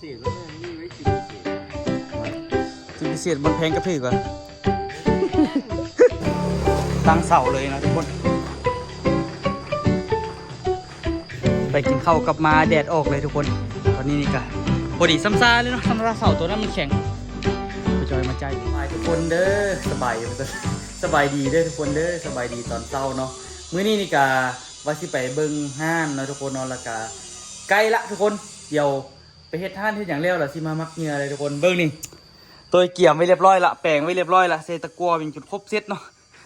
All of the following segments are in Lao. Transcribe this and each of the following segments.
ເສດເນາະ ມີໄວ້ຈຸດພິເສດ ຈຸດພິເສດ ບ່ອນແພງກະຖືກວ່າ ຕັ້ງເສົາເລີຍເນາະທຸກຄົນ. ໄປກິນເຂົ້າກັບມາ ແດດອອກເລີຍທຸກຄົນ. ຕອນນີ້ນີ້ກະພໍດີຊ່ຳຊາເລີຍເນາະ ຊ່ຳຊາເສົາໂຕນັ້ນມັນແຂງ. ພໍ່ຈ່ອຍມາໃຈ ສະບາຍທຸກຄົນເດີ ສະບາຍ ສະບາຍດີເດີທຸກຄົນເດີ ສະບາຍດີຕອນເຊົ້າເນາະ. ມື້ນີ້ນີ້ກະວ່າຊິໄປເບິ່ງຮ້ານເນາະທຸກຄົນເນາະ ແລ້ວກະໃກ້ລະທຸກຄົນ ດຽວໄປເຮັດຮ້ານເຮັດຫຍັງແລ້ວລະຊິມາໝັກເຫຍື່ອເລີຍທຸກຄົນ. ເບິ່ງນີ້ ໂຕຍກຽມໄວ້ລຽບຮ້ອຍລະ ແປງໄວ້ລຽບຮ້ອຍລະ ໃສ່ຕະກົ່ວເປັນຈົນຄົບເຊັດເນາະ.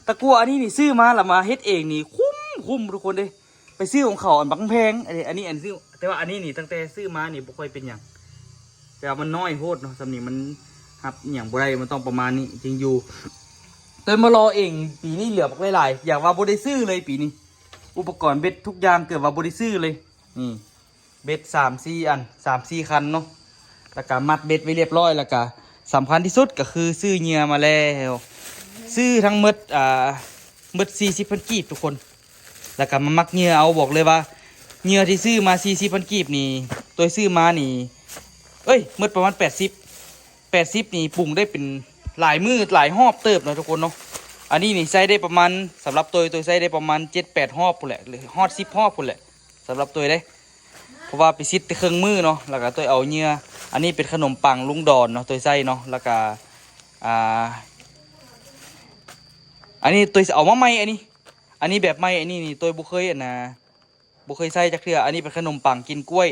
ຕະກົ່ວອັນນີ້ນີ້ຊື້ມາລະມາເຮັດເອງນີ້ຄຸ້ມ ຄຸ້ມທຸກຄົນເດ້. ໄປຊື້ຂອງເຂົາອັນບັກແພງ ອັນນີ້ ອັນນີ້ອັນຊື້ ແຕ່ວ່າອັນນີ້ນີ້ຕັ້ງແຕ່ຊື້ມານີ້ບໍ່ຄ່ອຍເປັນຫຍັງ ແຕ່ວ່າມັນນ້ອຍໂພດເນາະ ສ່ຳນີ້ມັນຮັບອີ່ຫຍັງບໍ່ໄດ້ ມັນຕ້ອງປະມານນີ້ຈຶ່ງຢູ່. ໂຕຍມາລໍເອງປີນີ້ເຫຼືອບັກຫຼາຍໆ ຢາກວ່າບໍ່ໄດ້ຊື້ເລີຍປີນີ້ ອຸປະກອນເບັດທຸກຢ່າງເກືອບວ່າບໍ່ໄດ້ຊື້ເລີຍ. ນີ້ເບັດສາມສີ່ອັນ ສາມສີ່ຄັນເນາະ ແລ້ວກະມັດເບັດໄວ້ລຽບຮ້ອຍ ແລ້ວກະສຳຄັນທີ່ສຸດກະຄືຊື້ເຫຍື່ອມາແລ້ວ ຊື້ທັງໝົດ ອ່າ ໝົດສີ່ສິບພັນກີບທຸກຄົນ. ແລ້ວກະມາໝັກເຫຍື່ອເອົາ ບອກເລີຍວ່າເຫຍື່ອທີ່ຊື້ມາສີ່ສິບພັນກີບນີ້ ໂຕຍຊື້ມານີ້ ເອີຍ ໝົດປະມານແປດສິບ ແປດສິບນີ້ປຸງໄດ້ເປັນຫຼາຍມື້ຫຼາຍຮອບເຕີບເນາະທຸກຄົນເນາະ. ອັນນີ້ນີ້ໃຊ້ໄດ້ປະມານ ສຳລັບໂຕຍ ໂຕຍໃຊ້ໄດ້ປະມານເຈັດແປດຮອບພຸ້ນແຫຼະ ຫຼືຮອດສິບຮອບພຸ້ນແຫຼະ ສຳລັບໂຕຍເດ້ ເພາະວ່າໄປຊິດແຕ່ເຄິ່ງມື້ເນາະ. ແລ້ວກະໂຕຍເອົາເຫຍື່ອ ອັນນີ້ເປັນຂະໜົມປັງລຸງດອນເນາະ ໂຕຍໃຊ້ເນາະ. ແລ້ວກະ ອ່າ ອັນນີ້ໂຕຍເອົາມາໃໝ່ ອັນນີ້ ອັນນີ້ແບບໃໝ່ ອັນນີ້ນີ້ໂຕຍບໍ່ເຄີຍ ອັນນ່າ ບໍ່ເຄີຍໃຊ້ຈັກເທື່ອ. ອັນນີ້ເປັນຂະໜົມປັງກິນກ້ວຍ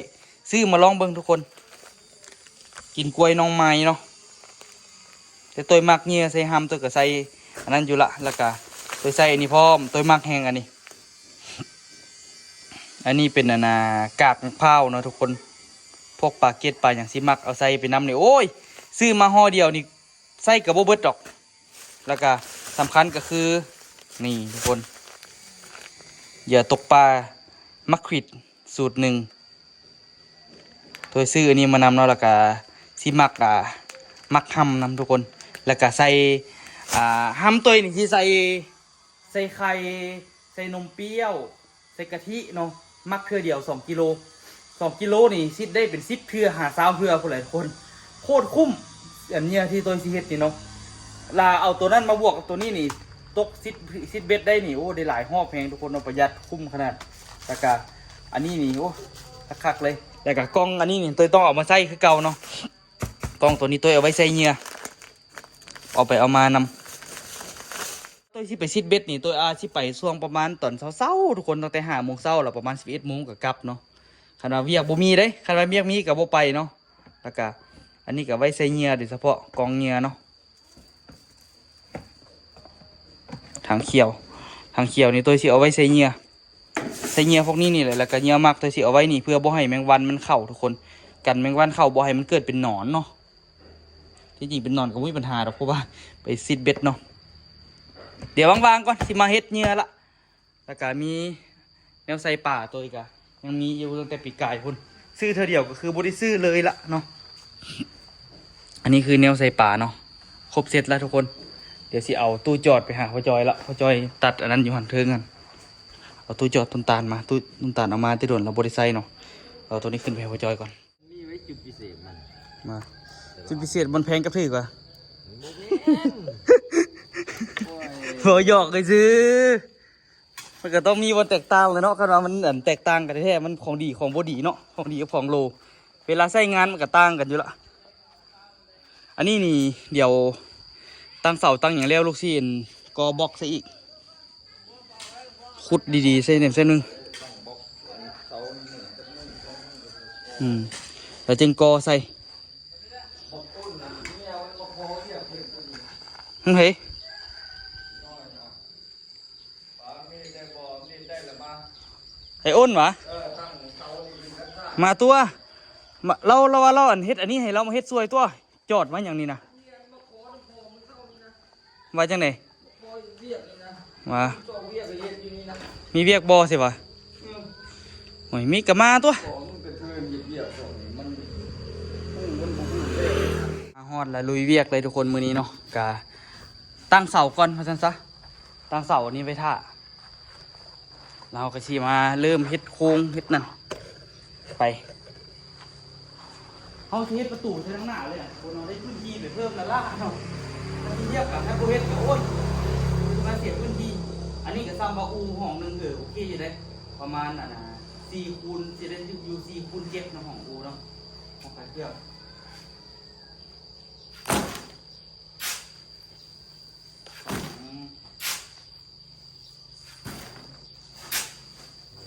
ຊື້ມາລອງເບິ່ງທຸກຄົນ ກິນກ້ວຍນ້ອງໄມ້ເນາະ. ແຕ່ໂຕຍມັກເຫຍື່ອໃສ່ຮຳ ໂຕຍກະໃສ່ອັນນັ້ນຢູ່ລະ ແລ້ວກະໂຕຍໃສ່ອັນນີ້ພ້ອມ ໂຕຍມັກແຮງອັນນີ້. ອັນນີ້ເປັນອັນນ່າ ກາກໝາກພ້າວເນາະທຸກຄົນ ພວກປາເກັດປາຫຍັງຊິມັກເອົາໃສ່ໄປນຳນີ້. ໂອ້ຍ ຊື້ມາຫໍ່ດຽວນີ້ ໃຊ້ກະບໍ່ເບິດດອກ. ແລ້ວກະສຳຄັນກະຄື ນີ້ທຸກຄົນ ເຫຍື່ອຕົກປາໝາກຂວິດສູດໜຶ່ງ ໂຕຍຊື້ອັນນີ້ມານຳເນາະ. ແລ້ວກະຊິໝັກ ອ່າ ໝັກຮຳນຳທຸກຄົນ ແລ້ວກະໃສ່ ອ່າ ຮຳໂຕຍນີ້ຊິໃສ່ ໃສ່ໄຂ່ ໃສ່ນົມປ່ຽວ ໃສ່ກະທິເນາະ ໝັກເທື່ອດຽວສອງກິໂລ ສອງກິໂລນີ້ຊິດໄດ້ເປັນສິບເທື່ອຫາຊາວເທື່ອພຸ້ນແຫຼະທຸກຄົນ. ໂຄດຄຸ້ມ ອັນເຫຍື່ອທີ່ໂຕຍຊິເຮັດນີ້ເນາະ ລະເອົາໂຕນັ້ນມາບວກກັບໂຕນີ້ນີ້ ຕົກສິດ ສິດເບັດໄດ້ນີ້ ໂອ້ ໄດ້ຫຼາຍຮອບແຮງທຸກຄົນເນາະ ປະຢັດຄຸ້ມຂະໜາດ. ແລ້ວກະອັນນີ້ນີ້ ໂອ້ ຄັກໆເລີຍ. ແລ້ວກະກ່ອງອັນນີ້ນີ້ໂຕຍຕ້ອງເອົາມາໃຊ້ຄືເກົ່າເນາະ ກ່ອງໂຕນີ້ໂຕຍເອົາໄວ້ໃສ່ເຫຍື່ອ ເອົາໄປເອົາມານຳ. ໂຕຍຊິໄປຊິດເບັດນີ້ ໂຕຍອາດຊິໄປຊ່ວງປະມານຕອນເຊົ້າໆທຸກຄົນ ຕັ້ງແຕ່ຫ້າໂມງເຊົ້າ ແລ້ວປະມານສິບເອັດໂມງກະກັບເນາະ. ຄັນວ່າວຽກບໍ່ມີເດ້ ຄັນວ່າວຽກມີກະບໍ່ໄປເນາະ. ແລ້ວກະອັນນີ້ກະໄວ້ໃສ່ເຫຍື່ອ ໂດຍສະເພາະກ່ອງເຫຍື່ອເນາະ. ຖັງຂຽວ ຖັງຂຽວນີ້ໂຕຍຊິເອົາໄວ້ໃສ່ເຫຍື່ອ ໃສ່ເຫຍື່ອພວກນີ້ນີ້ແຫຼະ. ແລ້ວກະເຫຍື່ອໝັກໂຕຍຊິເອົາໄວ້ນີ້ ເພື່ອບໍ່ໃຫ້ແມງວັນມັນເຂົ້າທຸກຄົນ ກັນແມງວັນເຂົ້າ ບໍ່ໃຫ້ມັນເກີດເປັນໜອນເນາະ. ທີ່ຈິງເປັນໜອນກະບໍ່ມີບັນຫາດອກ ເພາະວ່າໄປຊິດເບັດເນາະ. ດຽວວ່າງໆກ່ອນຊິມາເຮັດເຫຍື່ອລະ. ແລ້ວກະມີແນວໃສ່ປາ ໂຕຍກະຍັງມີຢູ່ຕັ້ງແຕ່ປີກາຍພຸ້ນ ຊື້ເທື່ອດຽວກະຄືບໍ່ໄດ້ຊື້ເລີຍລະເນາະ. ອັນນີ້ຄືແນວໃສ່ປາເນາະ ຄົບເຊັດລະທຸກຄົນ. ດຽວຊິເອົາຕູ້ຈອດໄປຫາພໍ່ຈ່ອຍລະ ພໍ່ຈ່ອຍຕັດອັນນັ້ນຢູ່ຫັ້ນເທິງຫັ້ນ ເອົາຕູ້ຈອດຕົ້ນຕານມາ ຕູ້ຕົ້ນຕານເອົາມາແຕ່ດົນລະບໍ່ໄດ້ໃສ່ເນາະ. ເອົາໂຕນີ້ຂຶ້ນໄປໃຫ້ພໍ່ຈ່ອຍກ່ອນ. ມີໄວ້ຈຸດພິເສດມັນ ມາ ຈຸດພິເສດບ່ອນແພງກະຖືກວ່າ ບໍ່ແມ່ນ ໂອ້ຍ ບໍ່ ຢອກຊື່ ມັນກະຕ້ອງມີບ່ອນແຕກຕ່າງແຫຼະເນາະ. ຄັນວ່າມັນອັນແຕກຕ່າງກັນແທ້ໆ ມັນຂອງດີຂອງບໍ່ດີເນາະ ຂອງດີກັບຂອງໂລ ເວລາໃຊ້ງານມັນກະຕ່າງກັນຢູ່ລະ. ອັນນີ້ນີ້ ດຽວຕັ້ງເສົາຕັ້ງຫຍັງແລ້ວ ລູກຊິອັນກໍ່ບລັອກໃສ່ອີກ ຂຸດດີໆໃສ່ແໜ້ມໃສ່ໜຶ່ງ ອືມ ແລ້ວຈຶ່ງກໍ່ໃສ່. ເຮີ້ຍ ໄອ້ອ້ນຫວາ ມາຕົວະ ມາ ລາວ ລາວວ່າລາວອັນເຮັດອັນນີ້ໃຫ້ລາວມາເຮັດຊ່ວຍຕົວະ. ຈອດມາຫຍັງນີ້ນະ ວ່າຈັ່ງໃດ ວ່າມີວຽກບໍ່ຊິຫວາ. ໂອ້ຍ ມີກະມາຕົວະ ມາຮອດລະລຸຍວຽກເລີຍທຸກຄົນ ມື້ນີ້ເນາະ ກະຕັ້ງເສົາກ່ອນວ່າຊັ້ນຊະ ຕັ້ງເສົາອັນນີ້ໄວ້ຖ້າ. ລາວກະຊິມາເລີ່ມເຮັດໂຄງເຮັດນັ້ນໄປ. ເຮົາຊິເຮັດປະຕູໃສ່ທາງໜ້າເລີຍ ຄົນເຮົາໄດ້ພື້ນທີ່ໄປເພີ່ມລະລະເນາະ. ຖ້າຊິທຽບກັນ ຖ້າບໍ່ເຮັດກໍ ໂອ້ຍ ມາເສຍພື້ນທີ່. ອັນນີ້ກໍຊ້ຳວ່າອູ່ຫ້ອງໜຶ່ງ ເອີ ໂອເຄຢູ່ເດ້ ປະມານ ອັນນ່າ ສີ່ຄູນ ຊິໄດ້ຢູ່ສີ່ຄູນເຈັດເນາະ ຫ້ອງອູ່ເນາະ ຫ້ອງຂາຍເຄື່ອງ. ອືມ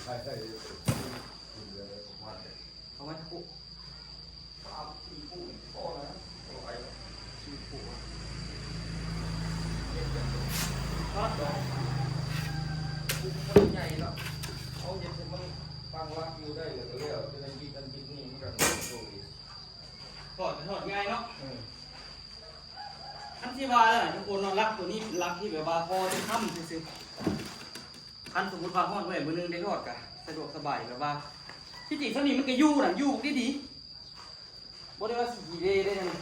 ໃສ່ ໃສ່ ເອົາໄວ້ຄູ່ ສາມສີ່ຄູ່ພໍແລ້ວ ບໍ່ໄປ ສີ່ຄູ່ ເຮັດແບບ ຊອດດອກ ມັນໃຫຍ່ເນາະ ເຮົາເຮັດໃຫ້ມັນຕັ້ງຫຼັກຢູ່ໄດ້ ແລ້ວກໍແລ້ວ ຈະໄດ້ບິດນັ້ນບິດນີ້ ມັນກໍໂອເຄ ຖອດກໍຖອດງ່າຍເນາະ ເອີ. ຄັນຊິວ່າແລ້ວນະທຸກຄົນເນາະ ຫຼັກໂຕນີ້ເປັນຫຼັກທີ່ແບບວ່າພໍໄດ້ຄ້ຳຊື່ໆ. ຄັນສົມມຸດວ່າຮ້ອນແວ່ມື້ໜຶ່ງໄດ້ຖອດກະສະດວກສະບາຍ ແບບວ່າ ທີ່ຈິງສ່ຳນີ້ມັນກະຢູ່ນະ ຢູ່ດີໆ ບໍ່ໄດ້ວ່າຊິຂີ້ເລເດ້ນະ.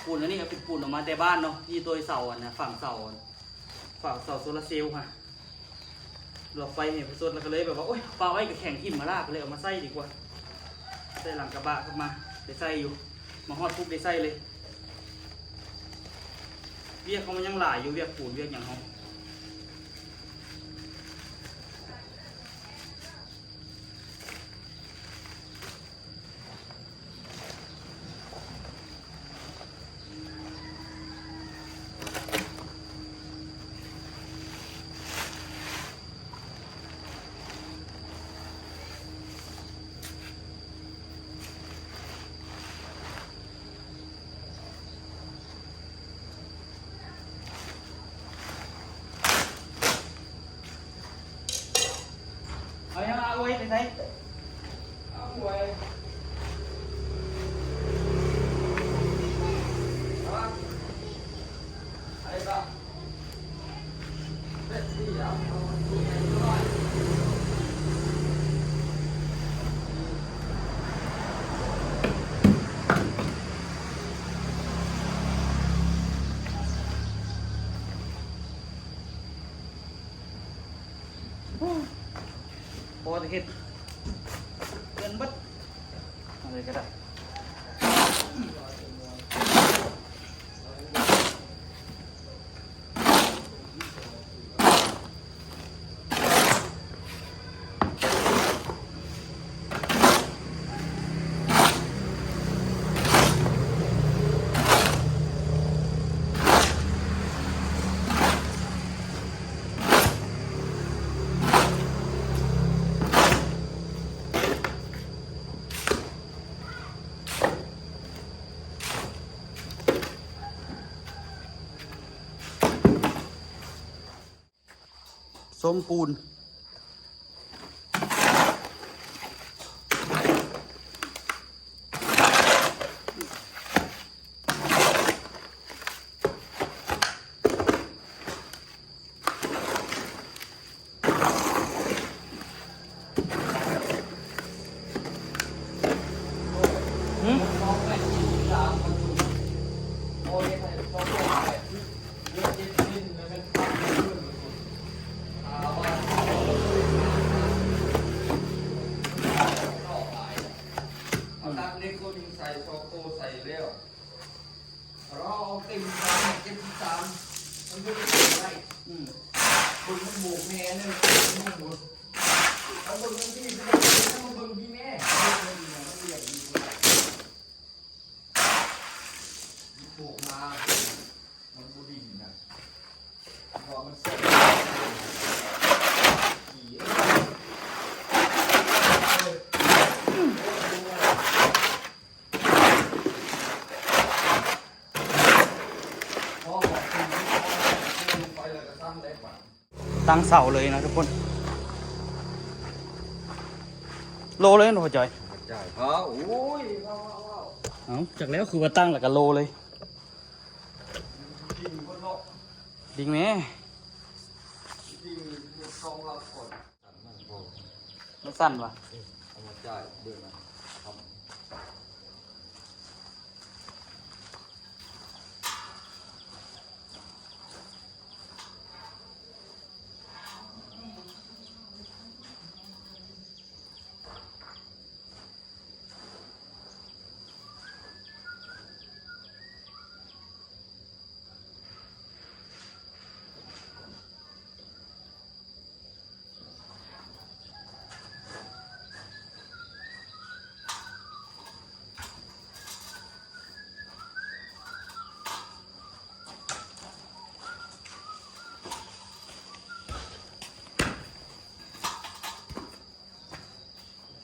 ປູນອັນນີ້ກໍເປັນປູນເອົາມາແຕ່ບ້ານເນາະ ທີ່ໂຕຍເສົາອັນນະ ຝັງເສົາ ຝັງເສົາໂຊລາເຊວຫັ້ນ ຫຼອກໄຟໃຫ້ປະຊົດ ແລ້ວກໍເລີຍແບບວ່າ ໂອ້ຍ ປະໄວ້ກໍແຂງຖິ້ມຫັ້ນລະ ກໍເລີຍເອົາມາໃສ່ດີກວ່າ ໃສ່ຫຼັງກະບະກັບມາ ໄດ້ໃສ່ຢູ່ ມາຮອດປຸບໄດ້ໃສ່ເລີຍ. ວຽກເຮົາມັນຍັງຫຼາຍຢູ່ ວຽກປູນ ວຽກຫຍັງເຮົາ. ເອົາຫຍັງລະ ອາອວຍ ໄປໃສ? ອາອວຍ ຮະ? ໄປຕໍ່. ພໍແຕ່ເຮັດເງິນເບິດ ເອົາເລີຍກໍໄດ້. ສົມປູນ. ເອົາຕັດເຫຼັກຕົວນີ້ໃສ່ ຊອກໂຕໃສ່ແລ້ວ ເຮົາເອົາເຕັມສາມ ເຈັດສິບສາມ ມັນບໍ່ໄດ້ໄດ້ ອືມ ເບິ່ງມັນໂບກແນ່ເລີຍ ເບິ່ງມັນບໍ່ ເອົາເບິ່ງມັນດີ ເບິ່ງດີແນ່ ເບິ່ງດີແນ່ ມັນລຽບດີກວ່າ ໂບກມາ ມັນບໍ່ດີນະ ເພາະວ່າມັນໃສ່ ຕັ້ງເສົາເລີຍເນາະທຸກຄົນ. ໂລເລີຍເນາະ ພໍ່ຈ່ອຍ? ຈ່າຍເຂົາ ໂອ້ຍ ເອົາ ຈັກແລ້ວ ຄືວ່າຕັ້ງແລ້ວກໍໂລເລີຍ. ດິງແມ່ ດິງສອງຫຼັກກ່ອນ. ມັນສັ່ນວະ? ເອີ ເອົາມາຈ່າຍເດືອນລະພັນ.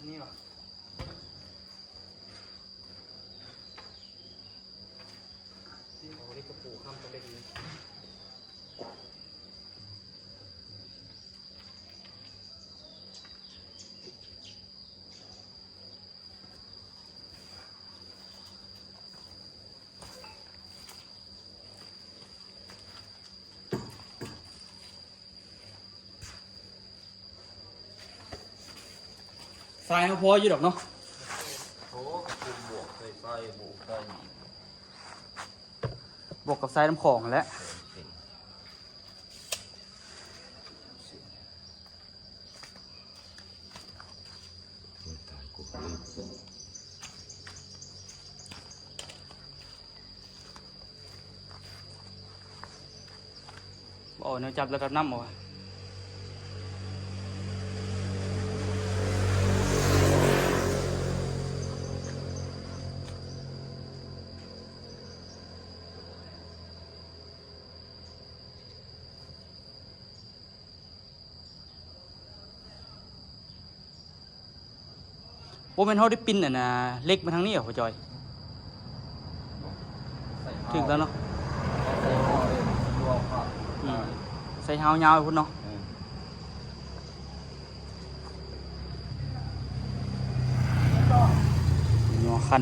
ນີ້ຫວາ? ທີ່ເອົາເຫຼັກກະປູຄ້ຳຕົວເຫຼັກນີ້. ຊາຍເຮົາພໍຢູ່ດອກເນາະ. ໂອ້ ກະປູບວກໃສ່ຊາຍ ບວກໃສ່ ບວກກັບຊາຍນ້ຳຂອງຫັ້ນແຫຼະ. ໂອ້ຍ ຕາຍ ກູກໍລືມ. ບໍ່ເອົາແນວຈັບລະດັບນ້ຳບໍ່ວະ? ບໍ່ແມ່ນເຮົາໄດ້ປິ່ນອັນນ່າ ເຫຼັກມາທາງນີ້ຫວາ ພໍ່ຈ່ອຍ? ຖືກແລ້ວເນາະ. ອືມ ໃສ່ຮາວຍາວໄປພຸ້ນເນາະ. ຍໍຄັນ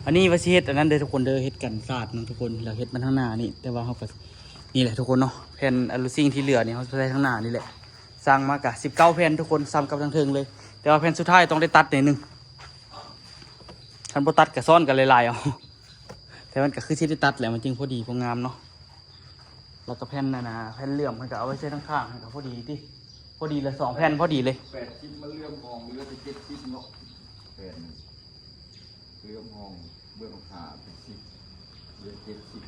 ອັນນີ້ວ່າຊິເຮັດອັນນັ້ນເດີທຸກຄົນເດີ ເຮັດກັນສາດເນາະທຸກຄົນ ແລ້ວເຮັດມາທາງໜ້ານີ້ ແຕ່ວ່າເຮົາກໍ ນີ້ແຫຼະທຸກຄົນເນາະ ແຜ່ນອະລູຊິງທີ່ເຫຼືອນີ້ ເຮົາໃສ່ທາງໜ້ານີ້ແຫຼະ. ສ້າງມາກະສິບເກົ້າແຜ່ນທຸກຄົນ ສ່ຳກັບທາງເທິງເລີຍ ແຕ່ວ່າແຜ່ນສຸດທ້າຍຕ້ອງໄດ້ຕັດໜ້ອຍໜຶ່ງ ຄັນບໍ່ຕັດກະຊ້ອນກັນຫຼາຍໆເອົາ ແຕ່ມັນກະຄືຊິໄດ້ຕັດແຫຼະ ມັນຈຶ່ງພໍດີພໍງາມເນາະ. ແລ້ວກະແຜ່ນອັນນ່າ ແຜ່ນເຫຼື້ອມເພິ່ນກະເອົາໄວ້ໃສ່ທາງຂ້າງ ມັນກະພໍດີຕິ ພໍດີລະສອງແຜ່ນ ພໍດີເລີຍ. ແປດສິບ ມັນເຫຼື້ອມຫ້ອງ ເຫຼືອແຕ່ເຈັດສິບເນາະ ແຜ່ນ ເຫຼື້ອມຫ້ອງເບື້ອງຫ້າເປັນສິບ ເຫຼືອເຈັດສິບ.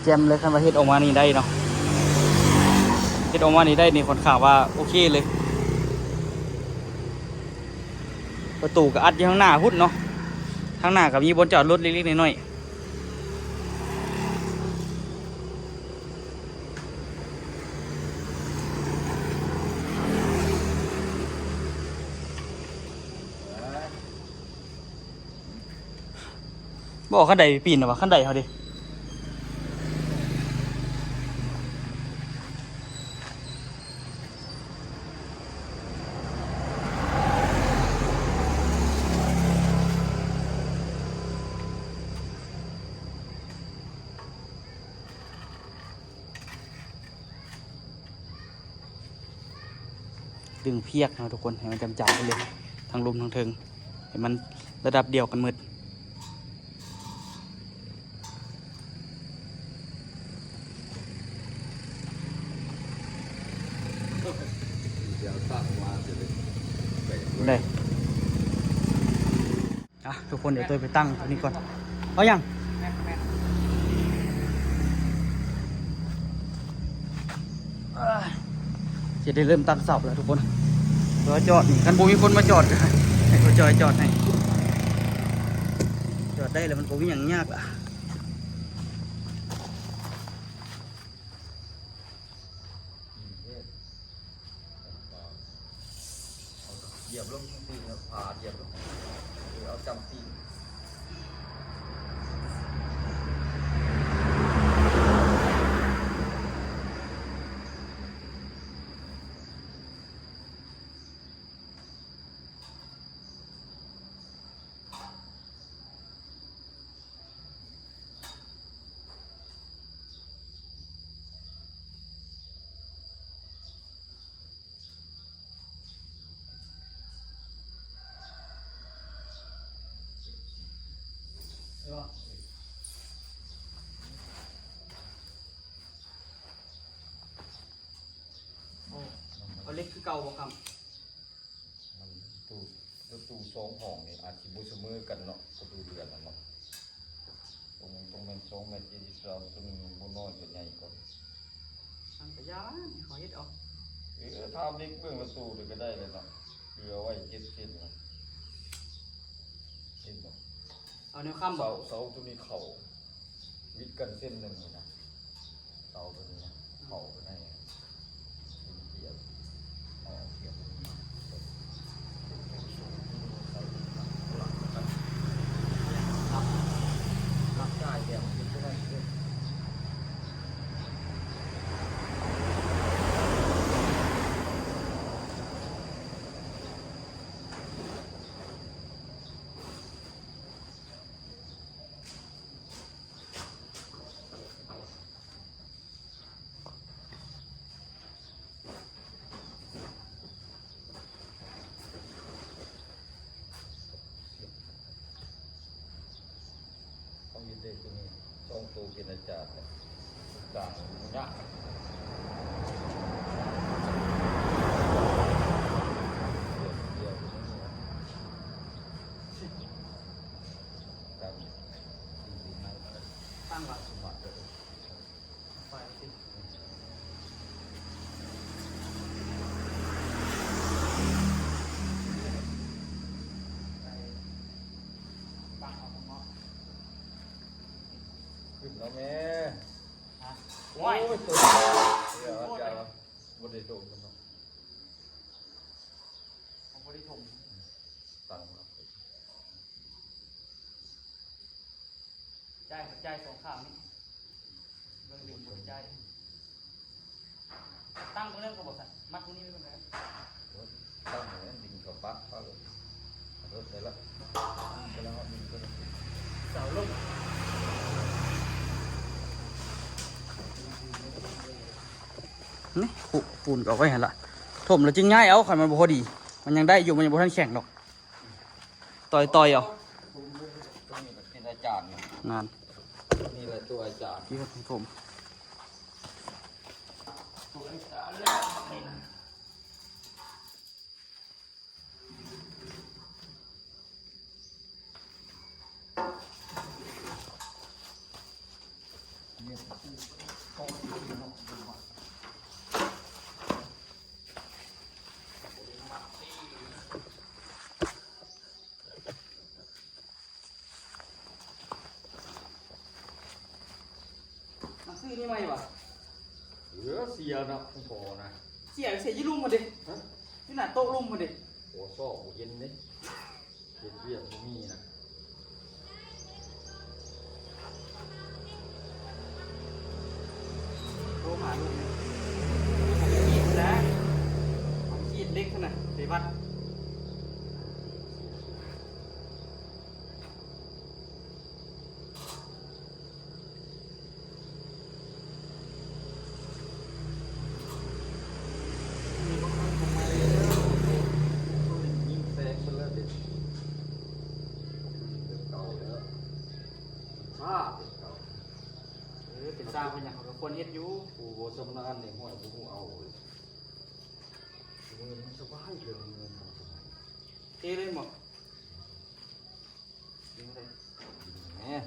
ແຈ່ມເລີຍ ຄັນວ່າເຮັດອອກມານີ້ໄດ້ເນາະ ເຮັດອອກມານີ້ໄດ້ນີ້ ຂ້ອນຂ້າງວ່າໂອເຄເລີຍ. ປະຕູກໍອັດຢູ່ທາງໜ້າພຸ້ນເນາະ ທາງໜ້າກໍມີບ່ອນຈອດລົດເລັກໆນ້ອຍໆ. ບໍ່ ຄັນໄດປີນນະວະ ຄັນໄດເຮົາເດ. ດຶງພຽກເນາະທຸກຄົນ ໃຫ້ມັນຈຳໆໄປເລີຍ ທັງລຸ່ມທັງເທິງ ໃຫ້ມັນລະດັບດຽວກັນໝົດ. ໄດ້. ອ່ະ ທຸກຄົນ ດຽວໂຕຍໄປຕັ້ງຕົວນີ້ກ່ອນ. ເອົາຫຍັງ? ຈະໄດ້ເລີ່ມຕັ້ງເສົາແລ້ວທຸກຄົນ. ເພື່ອຈອດນີ້ ຄັນບໍ່ມີຄົນມາຈອດ ໃຫ້ເຂົາຈອຍຈອດໃຫ້. ຈອດໄດ້ແລ້ວ ມັນບໍ່ມີຫຍັງຍາກລະ. ຢຽບລົງ ພາດຢຽບລົງ ເອົາຈ້ຳຕີນ. ເຫຼັກຄືເກົ່າບໍ່ຄຳ? ມັນ ປະຕູ ປະຕູສອງຫ້ອງນີ້ອາດຊິບໍ່ສະເໝີກັນເນາະ ປະຕູເຮືອນນັ້ນເນາະ. ຕົງ ຕົງແມ່ນສອງແມັດເຈັດສິບສາມ ຕົວໜຶ່ງບໍ່ນ້ອຍກໍໃຫຍ່ກວ່າ. ມັນກະຢ່າ ໃຫ້ເຂົາເຮັດເອົາ. ເອີ ຖາມເດັກເບື້ອງລະໂຕນີ້ກະໄດ້ແລ້ວເນາະ ເຫຼືອໄວ້ເຈັດເຊັນນະ. ເຫັນບໍ່? ເອົາແນວຄ້ຳບໍ່? ເສົາ ເສົາໂຕນີ້ເຂົ້າ ວິດກັນເຊັນໜຶ່ງນີ້ນະ ເສົາໂຕນີ້ນະ ເຂົ້າໄປໃນ ເປັນກຽບ ເອົາກຽບນີ້ມາ ເປັນເສົາໂຕນີ້ໃສ່ຫຼັກກັນ ຫຼັກ ຫຼັກຈ່າຍແບບນີ້ເປັນໄດ້ເດ້. ເຂົາເຮັດໄດ້ຕົວນີ້ສອງໂຕເປັນອາຈານແລ້ວ ກາງຍາກ ດຽວນີ້ນະ ກາງ ຕັ້ງວ່າ ໄປຊິ ໄປປັກເອົາໝົດເນາະ ຂຶ້ນເອົາແມ່ ຮະ ໂອ້ຍ ໂອ້ຍ ຕົກ ດຽວ ດຽວ ບໍ່ໄດ້ຕົກເນາະ ເຮົາບໍ່ໄດ້ຖົມ ຕັ້ງ ຈ່າຍ ຈ່າຍສອງຂ້າງນີ້ ເບິ່ງດຶງບໍ່ໄດ້ຈ່າຍ ຕັ້ງຕົງນັ້ນກໍບໍ່ສັນ ມັດຕົງນີ້ໄວ້ກ່ອນກໍໄດ້ ຕັ້ງຕົງນັ້ນ ດຶງເຂົ້າປະປະໂລດ ເອົາໂລດໄດ້ລະ ໄປແລ້ວເຮົາດຶງຕົວນັ້ນ ເສົາລົງ ນີ້ ປູນກໍເອົາໄວ້ຫັ້ນລະ ຖົມແລ້ວຈຶ່ງຍ້າຍເອົາ ຄັນມັນບໍ່ພໍດີ ມັນຍັງໄດ້ຢູ່ ມັນຍັງບໍ່ທັນແຂງດອກ. ຕ່อยໆ ເອົາ ຕົວນີ້ກໍເປັນອາຈານນີ້ ນັ້ນ ນີ້ແຫຼະຕົວອາຈານ ທີ່ເຮັດໃຫ້ຜົມ ຕົວອາຈານແລ້ວນີ້ນະ ມາຊື້ນີ້ໃໝ່ຫວາ? ເອີ ເສຍເນາະ ຂອງພໍ່ນະ ເສຍ ເສຍຢູ່ລຸ່ມພຸ້ນເດ້ ຮະ? ຢູ່ໜ້າໂຕະລຸ່ມພຸ້ນເດ້ ໂອ້ ຊອກບໍ່ເຫັນເດ້ ເຮັດວຽກບໍ່ມີນະ ໂທຫາລູກ ເຂົາຈະຂີດພຸ້ນແຫຼະ ຂີດເຫຼັກຫັ້ນນະ ໄປວັດ. ເອີ ເປັນຊ່າງເປັນຫຍັງເຂົາກໍຄວນເຮັດຢູ່ ຜູ້ບໍ່ຊຳນານນີ້ ຫ້ວຍ ບໍ່ຮູ້ເອົາເລີຍ ເງິນມັນສະບາຍ ເລື່ອງເງິນເຮົາສະບາຍ ເທເລີຍບໍ່? ແມ່ນ.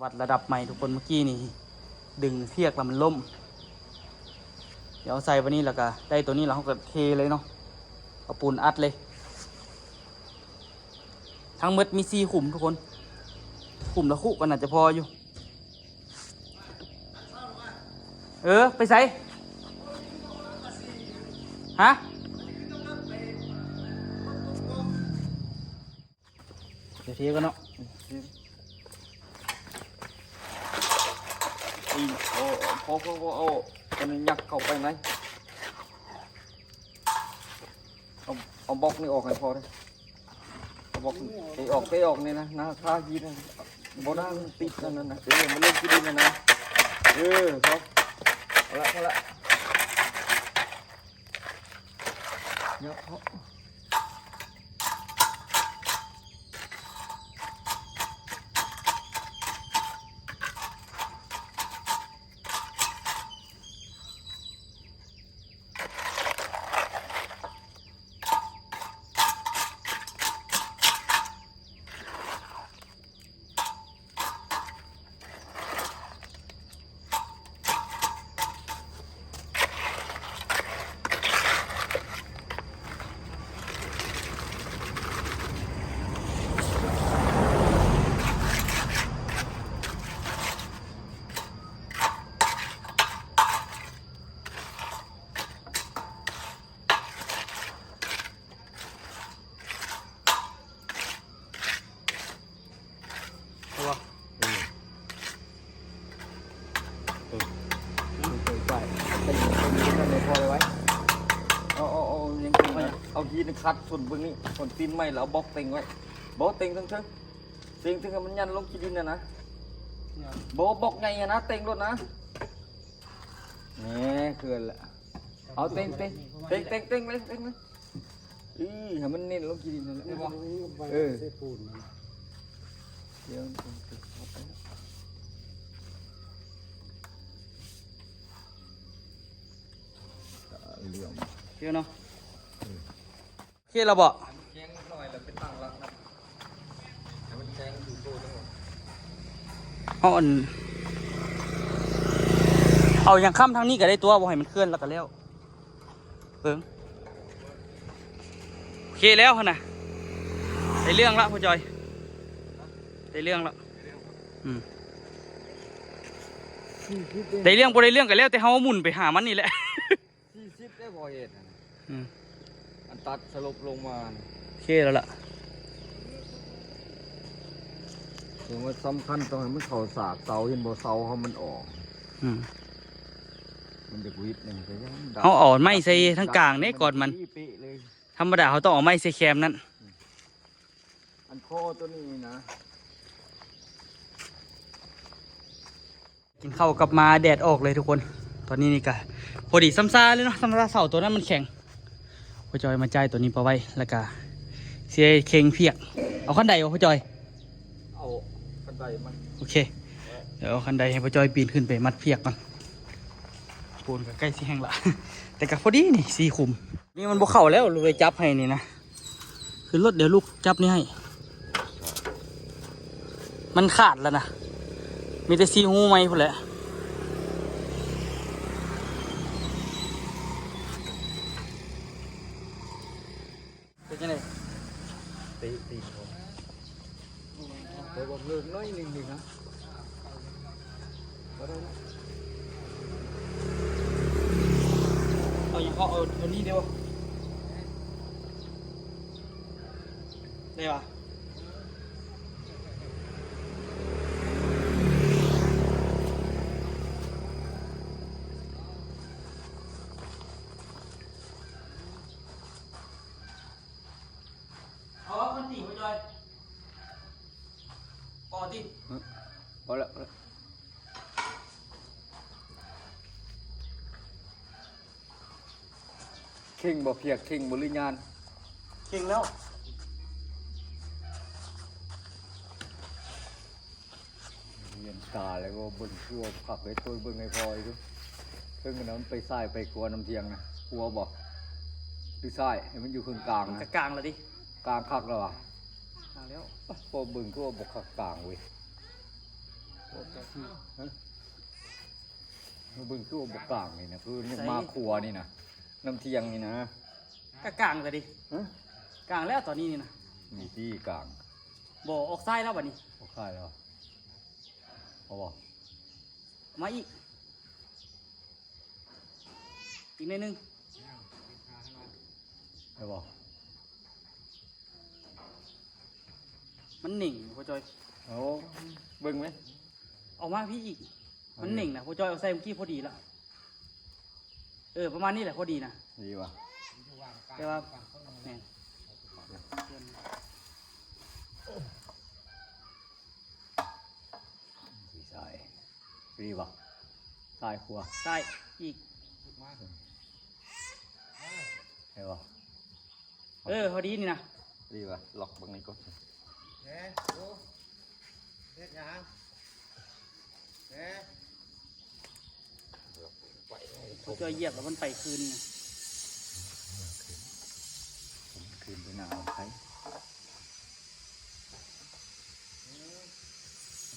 ວັດລະດັບໃໝ່ທຸກຄົນ ເມື່ອກີ້ນີ້ດຶງເຊືອກແລ້ວມັນລົ້ມ ດຽວເອົາໃສ່ບາດນີ້ ແລ້ວກະໄດ້ໂຕນີ້ແລ້ວ ເຮົາກະເທເລີຍເນາະ ເອົາປູນອັດເລີຍ. ທັງໝົດມີສີ່ຂຸມທຸກຄົນ ຂຸມລະຄຸກໍໜ້າຈະພໍຢູ່. ເອີ ໄປໃສ? ຮະ? ດຽວເທກ່ອນເນາະ. ອີ ໂອ້ ພໍ ພໍ ພໍ ເອົາ ອັນນີ້ຍັກເຂົ້າໄປໃນ ເອົາ ເອົາບລັອກນີ້ອອກໃຫ້ພໍເດີ້. ເອົາບລັອກ ເຕະອອກ ເຕະອອກນີ້ນະ ໜ້າຄາຫີນນະ ບໍ່ໜ້າມັນຕິດອັນນັ້ນນະ. ເອີ ມັນລົງທີ່ດິນນະນະ. ເອີ ພໍ ພໍລະ ພໍລະ. ຍັກເຂົ້າ. ເອົາບໍ່? ເອີ ເອີ ເອີ ໄປ ໄປ ໄປ ໄປ ພໍເລີຍໄວ້. ເອົາ ເອົາ ເອົາ ຍັງ ເອົາຫີນຂັດສົ້ນເບິ່ງນີ້ ສົ້ນຕີນໄມ້ ແລ້ວເອົາບລັອກເຕັງໄວ້. ບໍ່ ເຕັງເທິງໆ ເຕັງເທິງໃຫ້ມັນຢັນລົງຂີ້ດິນຫັ້ນນະ. ບໍ່ ບລັອກໃຫຍ່ຫັ້ນນະ ເຕັງໂລດນະ. ແນ່ ຄືແຫຼະ. ເອົາ ເຕັງ ເຕັງ ເຕັງ ເຕັງ ເຕັງເລີຍ ເຕັງເລີຍ. ອີ ໃຫ້ມັນເນັ້ນລົງຂີ້ດິນຫັ້ນແຫຼະ. ເອີ ເສຍປູນມັນ ດຽວ ເດຽວເນາະ. ເອີ ໂອເຄແລ້ວບໍ່? ແຂງໜ້ອຍແລ້ວເປັນຕັ້ງຫຼັກນະ ໃຫ້ມັນແຂງຢູ່ໂຕທັງໝົດ. ເອົາອັນ ເອົາຫຍັງຄ້ຳທາງນີ້ກໍໄດ້ຕົວະ ບໍ່ໃຫ້ມັນເຄື່ອນ ແລ້ວກໍແລ້ວ. ເບິ່ງ ໂອເຄແລ້ວຫັ້ນນະ ໄດ້ເລື່ອງລະພໍ່ຈ່ອຍ ໄດ້ເລື່ອງລະ. ອືມ ໄດ້ເລື່ອງບໍ່ໄດ້ເລື່ອງກໍແລ້ວແຕ່ເຮົາໝູນໄປຫາມັນນີ້ແຫຼະ. ສີ່ສິບໄດ້ບໍ່ເຮັດຫັ້ນ? ອືມ ອັນຕັດສະຫຼົບລົງມາ. ໂອເຄແລ້ວລະ. ເຖິງວ່າສຳຄັນຕ້ອງໃຫ້ມັນເຂົ້າສາກເສົາ ເຫັນບໍ່ ເສົາເຮົາມັນອອກ. ອືມ ມັນຈະຫວິດໜຶ່ງ ເຮົາເອົາໄມ້ໃສ່ທາງກາງເດ້ ກ່ອນມັນ ທຳມະດາເຮົາຕ້ອງເອົາໄມ້ໃສ່ແຄມນັ້ນ. ອັນຄໍຕົວນີ້ນະ. ກິນເຂົ້າກັບມາແດດອອກເລີຍທຸກຄົນ. ຕອນນີ້ນີ້ກະພໍດີຊຳຊາເລີຍເນາະ ຊຳຊາເສົາຕົວນັ້ນມັນແຂງ. ພໍ່ຈ່ອຍມາຈ່າຍຕົວນີ້ປະໄວ້ ແລ້ວກະຊິໄດ້ເຄັ່ງພຽກ. ເອົາຄັນໄດບໍ່ພໍ່ຈ່ອຍ? ເອົາຄັນໄດມັນ. ໂອເຄ ດຽວເອົາຄັນໄດໃຫ້ພໍ່ຈ່ອຍປີນຂຶ້ນໄປມັດພຽກກ່ອນ. ປູນກໍໃກ້ຊິແຫ້ງລະ ແຕ່ກໍພໍດີນີ້ ສີ່ຂຸມ. ນີ້ມັນບໍ່ເຂົ້າແລ້ວ ລູກເລີຍຈັບໃຫ້ນີ້ນະ. ຂຶ້ນລົດ ດຽວລູກຈັບນີ້ໃຫ້. ມັນຂາດແລ້ວນະ ມີແຕ່ສີ່ຮູໃໝ່ພຸ້ນແຫຼະ. ເປັນຈັ່ງໃດ? ຕີ ຕີນເຂົາ ເປີດອອກເລີກໜ້ອຍໜຶ່ງນີ້ນະ. ບໍ່ໄດ້ລະ ເອົາຫຍັງເຂົາ ເອົາ ເອົານີ້ເດ້ບໍ່? ໄດ້ຫວາ? ເອົາວ່າຄົນຕີບໍ່ຈ່ອຍ ພໍຕິ ພໍແລ້ວ ພໍແລ້ວ. ເຄັ່ງບໍ່ພຽກ ເຄັ່ງບໍ່ ຫຼືຍານ? ເຄັ່ງແລ້ວ. ວຽນຕາແລ້ວ ເບິ່ງຄືວ່າຄັກເລີຍ. ໂຕຍ ເບິ່ງໃຫ້ພໍ່ອີກດູ ເທິງນັ້ນມັນໄປຊ້າຍໄປຂວານຳທຽງນະ ຂວາບໍ່ ຫຼືຊ້າຍ? ໃຫ້ມັນຢູ່ເຄິ່ງກາງນະ. ກາງລະຕິ ກາງຄັກແລ້ວຫວາ? ກາງແລ້ວ. ພໍເບິ່ງຄືວ່າບໍ່ຄັກກາງເວີຍ. ເບິ່ງຄືວ່າບໍ່ກາງນີ້ນະ ຄືຍັງມາຂວານີ້ນະ ນຳທຽງນີ້ນະ. ກະກາງລະຕິ ກາງແລ້ວຕອນນີ້ນີ້ນະ. ນີ້ຕິກາງ ບໍ່ ອອກຊ້າຍແລ້ວບັດນີ້. ອອກຊ້າຍແລ້ວ. ເອົາບໍ່? ມາອີກ ອີກໜ້ອຍໜຶ່ງ. ໄດ້ບໍ່? ມັນເໜັງ ພໍ່ຈ້ອຍ. ໂອ້ ເບິ່ງໄໝ? ອອກມາພີ້ອີກ. ມັນເໜັງນະ ພໍ່ຈ້ອຍເອົາໃສ່ມື້ກີ້ພໍດີລະ. ເອີ ປະມານນີ້ແຫຼະ ພໍດີນະ. ດີວະ? ແຕ່ວ່າ ແມ່ນ ດີຊ້າຍ. ດີວະ? ຊ້າຍຂວາ? ຊ້າຍອີກ. ໄດ້ບໍ່? ເອີ ພໍດີນີ້ນະ. ດີວະ? ລັອກເບິ່ງນີ້ກ່ອນ. ເອີ ເຮັດຫຍັງ? ເອີ ພໍຈ້ອຍຢຽບແລ້ວມັນໄປຄືນ. ຄືນໄປໜ້າໄປ.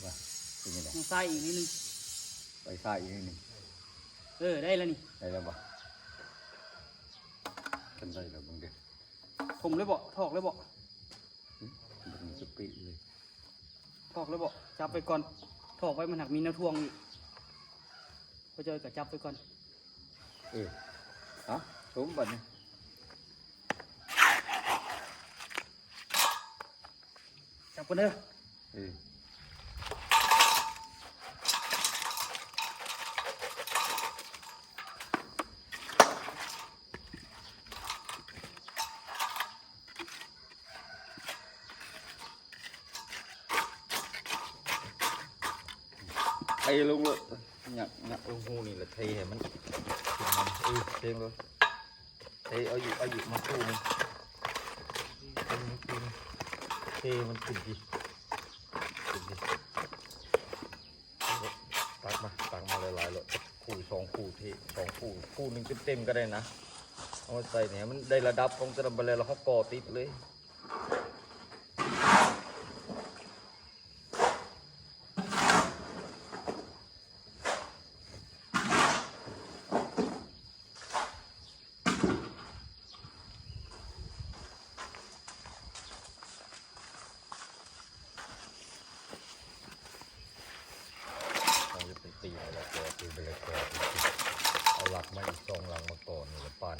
ວ່າເປັນຈັ່ງໃດ? ທາງຊ້າຍອີກນິດໜຶ່ງ. ໄປຊ້າຍອີກນິດໜຶ່ງ. ເອີ ໄດ້ແລ້ວນີ້. ໄດ້ແລ້ວບໍ່? ຄັນໄດ້ແລ້ວເບິ່ງເດີ້. ຖົມເລີຍບໍ່? ຖອກເລີຍບໍ່? ຫຶ? ເບິ່ງສະປີເລີຍ. ຖອກເລີຍບໍ່? ຈັບໄວ້ກ່ອນ. ຖອກໄວ້ມັນຫາກມີແນວຖ່ວງອີກ. ພໍ່ຈ້ອຍກໍຈັບໄວ້ກ່ອນ. ເອີ ເອົາ ຖົມບັດນີ້. ຈັບກ່ອນເດີ້. ເອີ ໄຖລົງໂລດ. ຫຍັກ ຫຍັກລົງຮູນີ້ລະ ເທໃຫ້ມັນຂຶ້ນມາ. ເອີ ເທລົງໂລດ. ເທ ເອົາຢູ່ ເອົາຢູ່ມາຄູ່ນີ້ ເທມັນຂຶ້ນພີ້ ຂຶ້ນພີ້. ຕັກມາ ຕັກມາຫຼາຍໆໂລດ. ຄູ່ສອງຄູ່ ເທສອງຄູ່ ຄູ່ໜຶ່ງເຕັມໆກໍໄດ້ນະ. ເອົາມາໃສ່ນີ້ໃຫ້ມັນໄດ້ລະດັບຂອງແຕ່ລະ ບາດແລ້ວເຮົາກໍ່ຕິດເລີຍ. ເຮົາຈະໄປຕີເອົາລະກອ ຕີໄປລະກອ ເອົາຫຼັກມາອີກສອງຫຼັກມາກ່ອນ ນີ້ລະປານ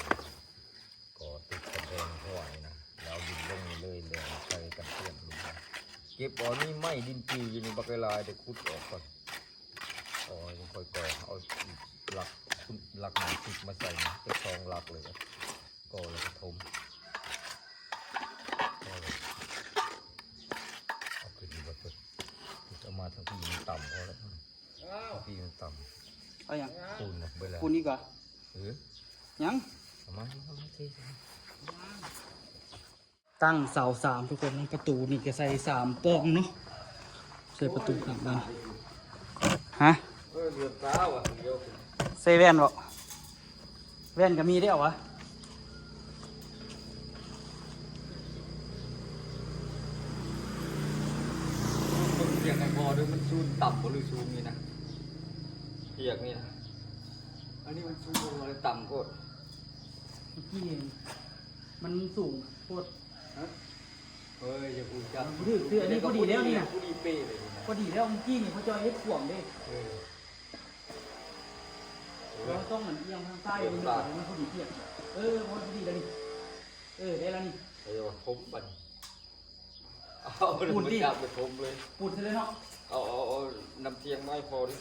ກໍຕິດກຳແພງຫ້ວຍນະ ແລ້ວເອົາດິນລົງນີ້ເລີຍ ແລ້ວໃສ່ກັນເປື້ອນລົງມາ ເກັບເອົານີ້ໄມ້ດິນປີຢູ່ນີ້ບັກຫຼາຍໆ ໄດ້ຂຸດອອກກ່ອນ ເອົາໃຫ້ມັນຄ່ອຍກໍ່ ເອົາຫຼັກ ຫຼັກໄມ້ຕິດມາໃສ່ນີ້ ຈັກສອງຫຼັກເລີຍ ກໍ່ແລ້ວກໍຖົມ ພໍແລ້ວ ເອົາຂຶ້ນນີ້ເບິດ ເອົາມາທາງພີ້ມັນຕ່ຳ ພໍແລ້ວ ທາງພີ້ມັນຕ່ຳ ເອົາຫຍັງ? ປູນນະ ເບິດແລ້ວ ປູນອີກຫວາ? ເອີ ຫຍັງ? ເອົາມາ ເອົາມາເທໃສ່ ຕັ້ງເສົາສາມ ທຸກຄົນ ປະຕູນີ້ກໍໃສ່ສາມປ່ອງເນາະ ໃສ່ປະຕູຂ້າງບ້ານ ຮະ? ເອີ ເຫຼືອຕາວ່າ ດຽວ ໃສ່ແວ່ນບໍ່? ແວ່ນກໍມີໄດ້ເອົາຫວາ? ເບິ່ງພຽກໃຫ້ພໍເດີ້ ມັນສູງຕ່ຳບໍ່ ຫຼືສູງນີ້ນະ ພຽກນີ້ນະ ອັນນີ້ມັນສູງ ມັນຕ່ຳໂພດ ເມື່ອກີ້ມັນສູງໂພດ ຮະ? ເອີຍ ຢ່າຮູ້ຈັກ ບໍ່ຖືກ ຄືອັນນີ້ພໍດີແລ້ວນີ້ນະ ພໍດີເປະເລີຍນີ້ນະ ພໍດີແລ້ວ ເມື່ອກີ້ນີ້ພໍ່ຈ້ອຍເຮັດຂວາງເດ້ ເອີ ເອີ ເຮົາຕ້ອງອັນອຽງທາງຊ້າຍ ເອີ ມັນພໍດີພຽງ ເອີ ພໍດີແລ້ວນີ້ ເອີ ໄດ້ແລ້ວນີ້ ເອີ ຄົມບັດ ເອົາປູນຕິ ຈັບໄປຖົມເລີຍ ປູນໃສ່ເລີຍເນາະ ເອົາ ເອົາ ເອົານ້ຳທຽງມາໃຫ້ພໍເດີ້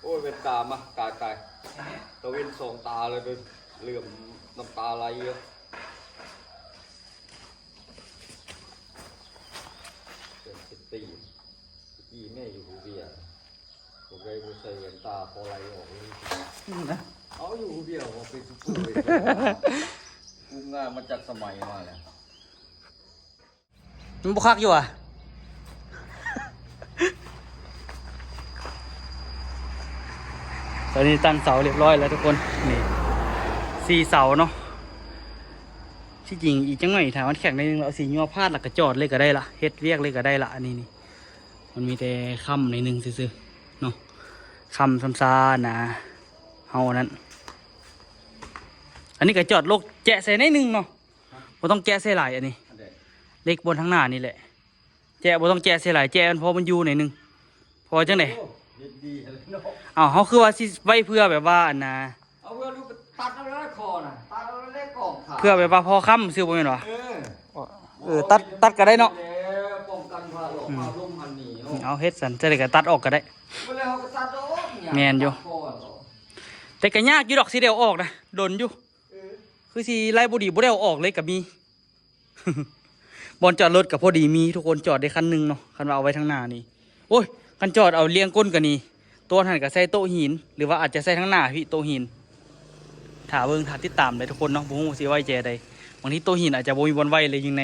ໂອ້ຍ ແວ່ນຕາມາ ຕາຍ ຕາຍ ຕາເວັນສອງຕາແລ້ວເດີ້ ເຫຼືອມນ້ຳຕາໄຫຼເດີ້ ເປັນສະຕີ ສະຕີແມ່ຢູ່ພູເບຍ ບໍ່ໄດ້ ບໍ່ໃສ່ແວ່ນຕາພໍໄລ່ອອກເລີຍ ອືມນະ ເອົາຢູ່ຜູ້ດຽວ ເອົາເປັນຊຸບເປີເວີຍ ກູງາມມາຈັກສະໄໝມາແລ້ວ ມັນບໍ່ຄັກຢູ່ຫວາ? ຕອນນີ້ຕັ້ງເສົາຮຽບຮ້ອຍແລ້ວທຸກຄົນ ນີ້ ສີ່ເສົາເນາະ ທີ່ຈິງອີກຈັກໜ້ອຍ ຖ້າມັນແຂງໜ້ອຍໜຶ່ງ ເຮົາຊິຍົວພາດ ແລ້ວກໍຈອດເລີຍກໍໄດ້ລະ ເຮັດວຽກເລີຍກໍໄດ້ລະ ອັນນີ້ນີ້ ມັນມີແຕ່ຄ້ຳໜ້ອຍໜຶ່ງຊື່ໆເນາະ ຄ້ຳຊ້ຳຊານະ ເຮົາອັນນັ້ນ ອັນນີ້ກໍຈອດລົກແຈະໃສ່ໜ້ອຍໜຶ່ງເນາະ ບໍ່ຕ້ອງແຈະໃສ່ຫຼາຍ ອັນນີ້ ອັນໃດ ເຫຼັກບ່ອນທາງໜ້ານີ້ແຫຼະ ແຈະ ບໍ່ຕ້ອງແຈະໃສ່ຫຼາຍ ແຈະມັນພໍມັນຢູ່ໜ້ອຍໜຶ່ງ. ເພາະວ່າຈັ່ງໃດ? ໂອ້ ເຮັດດີແລ້ວເນາະ. ເອົ້າ ເຮົາຄືວ່າຊິໄວ້ເພື່ອແບບວ່າ ອັນນ່າ ເອົາເພື່ອລູກໄປຕັດເອົາແລ້ວຄໍນະ ຕັດເອົາແລ້ວກອງຂາຍ ເພື່ອແບບວ່າພໍຄ້ຳຊື່ບໍ່ແມ່ນຫວາ? ເອີ ເອີ ຕັດ ຕັດກໍໄດ້ເນາະ ປ້ອງກັນພາລົມ ອືມ ພາລົມຫັ້ນນີ້ເນາະ. ເອົາ ເຮັດຊັ້ນ ຈັ່ງໃດກໍຕັດອອກກໍໄດ້ ເວລາເຮົາກໍຕັດອອກ ແມ່ນຢູ່ ຕັດຄໍນອອກ. ແຕ່ກໍຍາກຢູ່ດອກ ຊິໄດ້ເອົາອອກນະ ດົນຢູ່ ເອີ ຄືຊິໄລ່ບໍ່ດີ ບໍ່ໄດ້ເອົາອອກເລີຍກໍມີ. ບ່ອນຈອດລົດກໍພໍດີມີ ທຸກຄົນ ຈອດໄດ້ຄັນໜຶ່ງເນາະ. ຄັນວ່າເອົາໄວ້ທາງໜ້ານີ້ ໂອ້ຍ ຄັນຈອດເອົາລຽງກົ້ນກໍນີ້ ໂຕຫັ້ນກໍໃສ່ໂຕະຫີນ ຫຼືວ່າອາດຈະໃສ່ທາງໜ້າພີ້ໂຕະຫີນ. ຖ້າເບິ່ງ ຖ້າຕິດຕາມເດີທຸກຄົນເນາະ ບໍ່ຮູ້ຊິໄວ້ແຈໃດ. ບາງທີໂຕະຫີນອາດຈະບໍ່ມີບ່ອນໄວ້ເລີຍຢູ່ໃນ.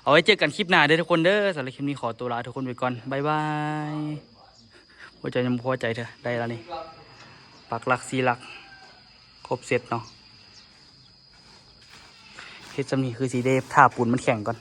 ເອົາໄວ້ເຈີກັນຄລິບໜ້າເດີທຸກຄົນເດີ. ສຳລັບຄລິບນີ້ຂໍຕົວລາທຸກຄົນໄປກ່ອນ ບາຍບາຍ. ຫົວໃຈຍັງບໍ່ພໍໃຈເທື່ອ ໄດ້ລະນີ້ ປັກຫຼັກ ສີ່ຫຼັກ ຄົບເຊັດເນາະ. ເຮັດຊ່ຳນີ້ຄືຊິໄດ້ຖ້າປູນມັນແຂງກ່ອນ.